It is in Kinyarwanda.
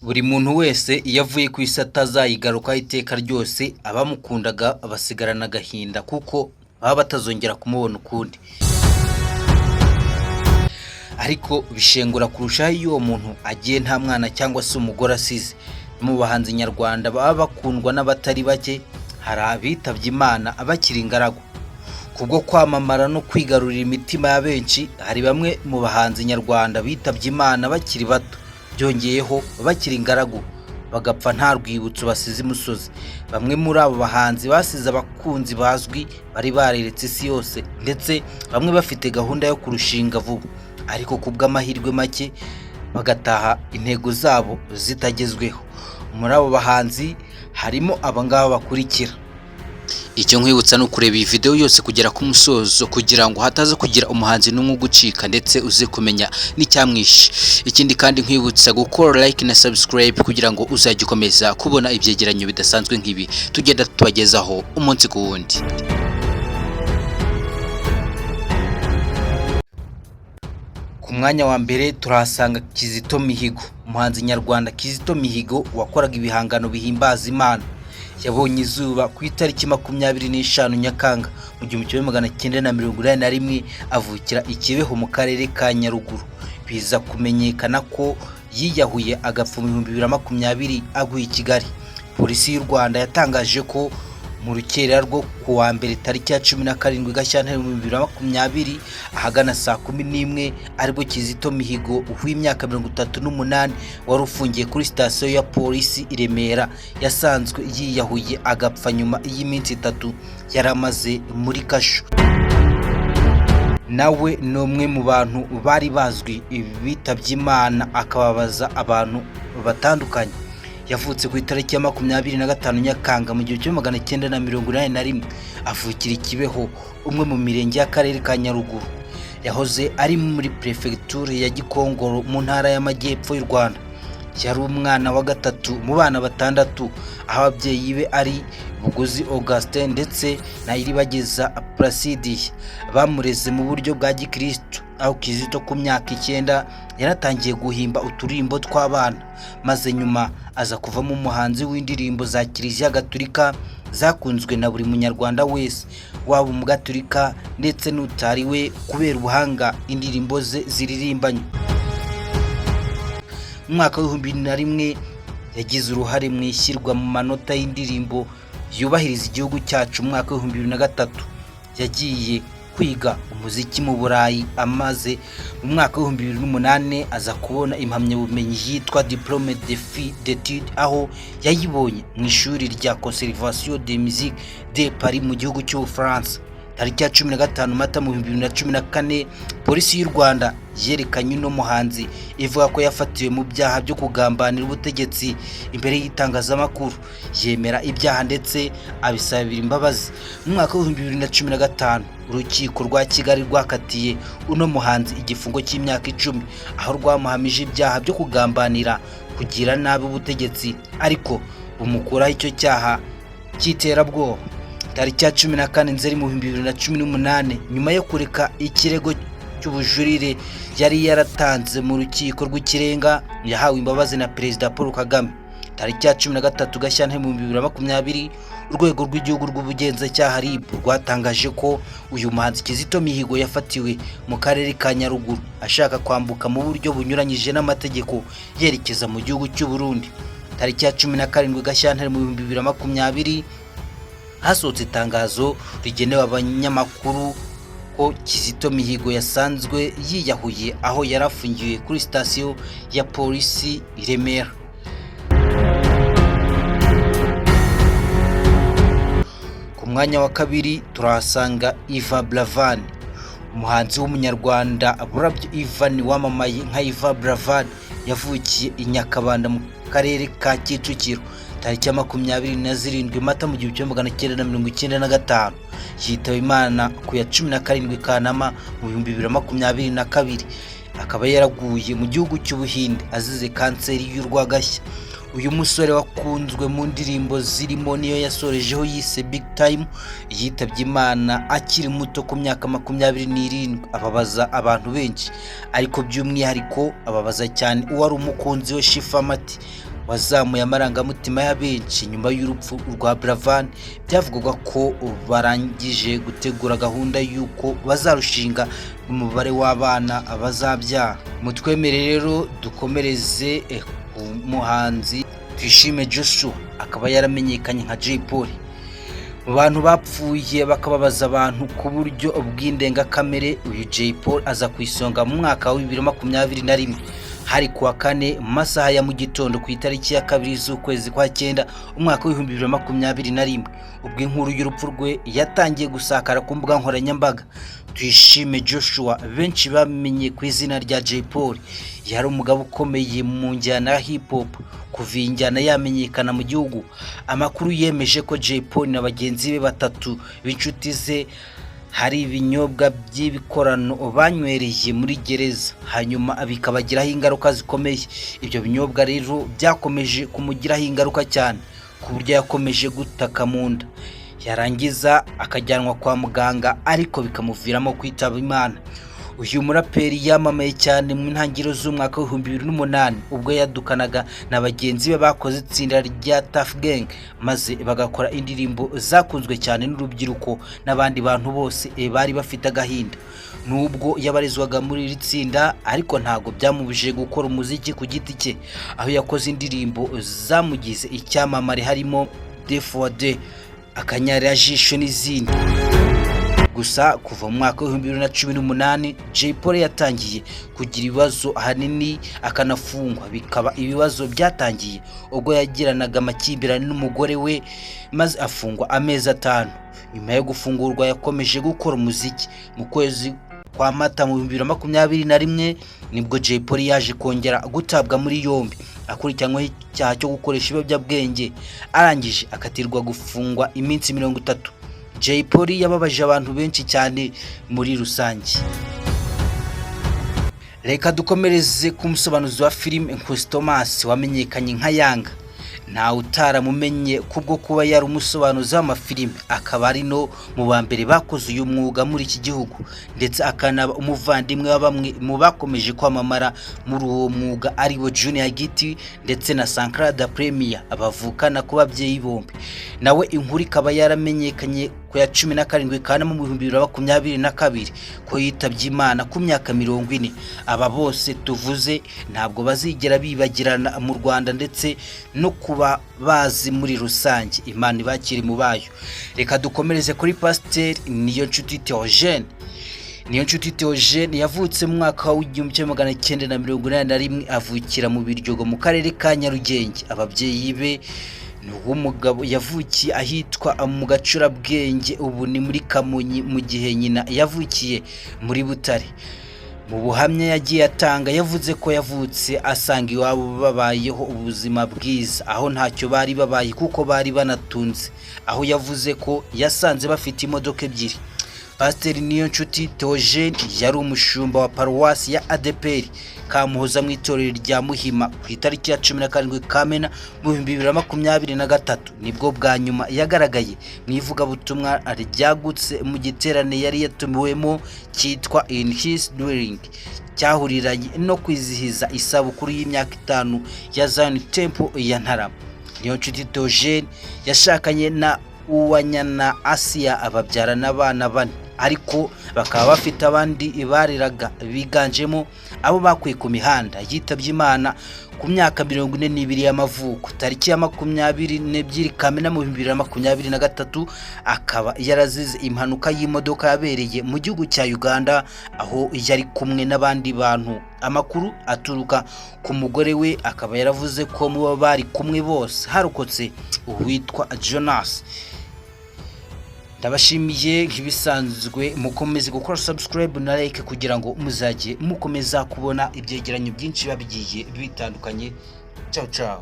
Buri muntu wese iyo avuye ku isi atazayigarukaho iteka ryose, abamukundaga basigarana agahinda kuko baba batazongera kumubona ukundi. Ariko bishengura kurushaho iyo uwo muntu agiye nta mwana cyangwa se umugore asize. Mu bahanzi nyarwanda baba bakundwa n'abatari bake, hari abitabye Imana bakiri ingaragu. Kubwo kwamamara no kwigarurira imitima ya benshi, hari bamwe mu bahanzi nyarwanda bitabye Imana bakiri bato, byongeyeho bakiri ingaragu, bagapfa nta rwibutso basize imusozi. Bamwe muri abo bahanzi basize abakunzi bazwi bari bareretse isi yose, ndetse bamwe bafite gahunda yo kurushinga vuba, ariko ku bw'amahirwe make bagataha intego zabo zitagezweho. Muri abo bahanzi harimo abangaba bakurikira. Icyo nkwibutsa ni ukureba iyi video yose kugera ku musozo kugira ngo hataza kugira umuhanzi n'umwe ugucika, ndetse uze kumenya n'icyamwishe. Ikindi kandi nkwibutsa gukora like na subscribe kugira ngo uzajye ukomeza kubona ibyegeranyo bidasanzwe nk'ibi tugenda tubagezaho umunsi ku wundi. Ku mwanya wa mbere turahasanga Kizito Mihigo. Umuhanzi nyarwanda Kizito Mihigo wakoraga ibihangano bihimbaza Imana, yabonye izuba ku itariki 25 Nyakanga mu 1981, avukira i Kibeho mu karere ka Nyaruguru. Biza kumenyekana ko yiyahuye agapfa mu 2020 aguye i Kigali. Polisi y'u Rwanda yatangaje ko mu rukerera rwo ku wa mbere tariki ya 17 Gashyantare mu 2020 ahagana saa 11, aribwo Kizito Mihigo w'imyaka 38 wari ufungiye kuri sitasiyo ya polisi i Remera yasanzwe yiyahuye agapfa nyuma y'iminsi 3 yari amaze muri kasho. Nawe ni umwe mu bantu bari bazwi bitabye Imana akababaza abantu batandukanye. Yavutse ku itariki ya 25 Nyakanga mu 1981, avukira i Kibeho, umwe mu mirenge y'akarere ka Nyaruguru. Yahoze ari muri perefegitura ya Gikongoro mu ntara y'Amajyepfo y'u Rwanda. Yari umwana wa gatatu mu bana batandatu, aho ababyeyi be ari Buguzi Augustin ndetse na Iribagiza Placidie. Bamureze mu buryo bwa gikristo, aho Kizito ku myaka 9 yaratangiye guhimba uturirimbo tw'abana, maze nyuma aza kuvamo umuhanzi w'indirimbo za Kiliziya Gatulika zakunzwe na buri munyarwanda wese, waba umugatulika ndetse n'utari we, kubera ubuhanga indirimbo ze ziririmbanye. Mu mwaka w'ibihumbi bibiri na rimwe yagize uruhare mu ishyirwa mu manota y'indirimbo yubahiriza igihugu cyacu. Mu mwaka w'ibihumbi bibiri na gatatu yagiye kwiga umuziki mu Burayi, amaze mu mwaka w'ibihumbi bibiri n'umunani aza kubona impamyabumenyi yitwa Diplôme de fin d'études, aho yayibonye mu ishuri rya Conservatoire de Musique de Paris mu gihugu cy'Ubufaransa. Tariki ya 15 Mata mu 2014, polisi y'u Rwanda yerekanye uno muhanzi ivuga ko yafatiwe mu byaha byo kugambanira ubutegetsi imbere y'itangazamakuru, yemera ibyaha ndetse abisabira imbabazi. Mu mwaka w'ibihumbi bibiri na cumi na gatanu urukiko rwa Kigali rwakatiye uno muhanzi igifungo cy'imyaka 10, aho rwamuhamije ibyaha byo kugambanira kugira nabi ubutegetsi, ariko bumukuraho icyo cyaha cy'iterabwoba. Tariki ya 14 Nzeri mu 2018, nyuma yo kureka ikirego cy'ubujurire yari yaratanze mu rukiko rw'ikirenga, yahawe imbabazi na Perezida Paul Kagame. Tariki ya 13 Gashyantare mu 2020, urwego rw'igihugu rw'ubugenzacyaha RIB rwatangaje ko uyu muhanzi Kizito Mihigo yafatiwe mu karere ka Nyaruguru ashaka kwambuka mu buryo bunyuranyije n'amategeko yerekeza mu gihugu cy'u Burundi. Tariki ya 17 Gashyantare mu 2020 hasohotse itangazo rigenewe abanyamakuru ko Kizito Mihigo yasanzwe yiyahuye aho yari afungiwe kuri sitasiyo ya polisi i Remera. Ku mwanya wa kabiri turahasanga Yvan Buravan. Umuhanzi w'umunyarwanda Burabyo Ivan wamamaye nka Yvan Buravan yavukiye i Nyakabanda mu karere ka Kicukiro tariki ya 27 Mata mu 1995, yitaba Imana ku ya 17 Kanama mu 2022, akaba yaraguye mu gihugu cy'Ubuhinde azize kanseri y'urwagashya. Uyu musore wakunzwe mu ndirimbo zirimo niyo yasorejeho yise Big Time, yitabye Imana akiri muto ku myaka 27, ababaza abantu benshi, ariko by'umwihariko ababaza cyane uwari umukunzi we Shifa Mati. wazamuye amarangamutima ya benshi nyuma y'urupfu rwa Buravan. Byavugwaga ko barangije gutegura gahunda y'uko bazarushinga, umubare w'abana bazabyara. Mutwemere rero dukomereze ku muhanzi Tuyishime Joshua, akaba yaramenyekanye nka Jay Polly. Mu bantu bapfuye bakababaza abantu ku buryo bw'indengakamere, uyu Jay Polly aza ku isonga. Mu mwaka wa 2021, hari kuwa kane mu masaha ya mu gitondo, ku itariki ya 2 z'ukwezi kwa 9 umwaka wa 2021, ubwo inkuru y'urupfu rwe yatangiye gusakara ku mbuga nkoranyambaga. Tuyishime Joshua, benshi bamenye ku izina rya Jay Polly, yari umugabo ukomeye mu njyana ya hip hop kuva iyi njyana yamenyekana mu gihugu. Amakuru yemeje ko Jay Polly na bagenzi be batatu b'inshuti ze hari ibinyobwa by'ibikorano banywereye muri gereza, hanyuma bikabagiraho ingaruka zikomeye. Ibyo binyobwa rero byakomeje kumugiraho ingaruka cyane, ku buryo yakomeje gutaka mu nda, yarangiza akajyanwa kwa muganga, ariko bikamuviramo kwitaba Imana. Uyu muraperi yamamaye cyane mu ntangiriro z'umwaka wa 2008, ubwo yadukanaga na bagenzi be bakoze itsinda rya Tuff Gang, maze bagakora indirimbo zakunzwe cyane n'urubyiruko n'abandi bantu bose bari bafite agahinda. Nubwo yabarizwaga muri iri tsinda, ariko ntabwo byamubujije gukora umuziki ku giti cye, aho yakoze indirimbo zamugize icyamamare, harimo D4D, Akanyarajisho n'izindi. Gusa kuva mu mwaka wa 2018, Jay Polly yatangiye kugira ibibazo, ahanini akanafungwa. Bikaba ibibazo byatangiye ubwo yagiranaga amakimbirane n'umugore we, maze afungwa amezi 5. Nyuma yo gufungurwa yakomeje gukora umuziki. Mu kwezi kwa Mata mu 2021 nibwo Jay Polly yaje kongera gutabwa muri yombi, akurikiranyweho icyaha cyo gukoresha ibiyobyabwenge, arangije akatirwa gufungwa iminsi 30. Jay Polly yababaje abantu benshi cyane muri rusange. Reka dukomereze ku musobanuzi wa filime Nkusi Thomas, wamenyekanye nka Yanga. Ntawe utaramumenye kubwo kuba yari umusobanuzi w'amafilime, akaba ari no mu ba mbere bakoze uyu mwuga muri iki gihugu, ndetse akanaba umuvandimwe wa bamwe mu bakomeje kwamamara muri uwo mwuga, aribo Junior Giti ndetse na Sankara da Premier, bavukana ku babyeyi bombi. Nawe inkuru ikaba yaramenyekanye ku ya 17 Kanama mu 2022 ko yitabye Imana ku myaka 40. Aba bose tuvuze ntabwo bazigera bibagirana mu Rwanda ndetse no kuba bazi muri rusange. Imana ibakire mu bayo. Reka dukomereze kuri Pasiteri Niyonshuti Theogene. Niyonshuti Theogene yavutse mu mwaka wa 1981, avukira mu Biryogo mu karere ka Nyarugenge. Ababyeyi be ni uw'umugabo yavukiye ahitwa mu Gacurabwenge, ubu ni muri Kamonyi, mu gihe nyina yavukiye muri Butare. Mu buhamya yagiye atanga, yavuze ko yavutse asanga iwabo babayeho ubuzima bwiza, aho ntacyo bari babaye kuko bari banatunze, aho yavuze ko yasanze bafite imodoka ebyiri. Pasiteri Niyonshuti Theogene yari umushumba wa paruwasi ya ADEPR Kamuhoza mu itorero rya Muhima. Ku itariki ya 17 Kamena mu 2023 nibwo bwa nyuma yagaragaye mu ivugabutumwa ryagutse mu giterane yari yatumiwemo cyitwa In His Dwelling, cyahuriranye no kwizihiza isabukuru y'imyaka 5 ya Zion Temple ya Ntarama. Niyonshuti Theogene yashakanye na Uwanyana Asiya, babyarana abana bane, ariko bakaba bafite abandi bareraga biganjemo abo bakuye ku mihanda. Yitabye Imana ku myaka 42 y'amavuko, tariki ya 22 Kamena mu 2023, akaba yarazize impanuka y'imodoka yabereye mu gihugu cya Uganda, aho yari kumwe n'abandi bantu. Amakuru aturuka ku mugore we akaba yaravuze ko mu bo bari kumwe bose harokotse uwitwa Jonas. Ndabashimiye nk'ibisanzwe, mukomeze gukora subscribe na like kugira ngo muzajye mukomeza kubona ibyegeranyo byinshi biba bigiye bitandukanye. Ciao ciao.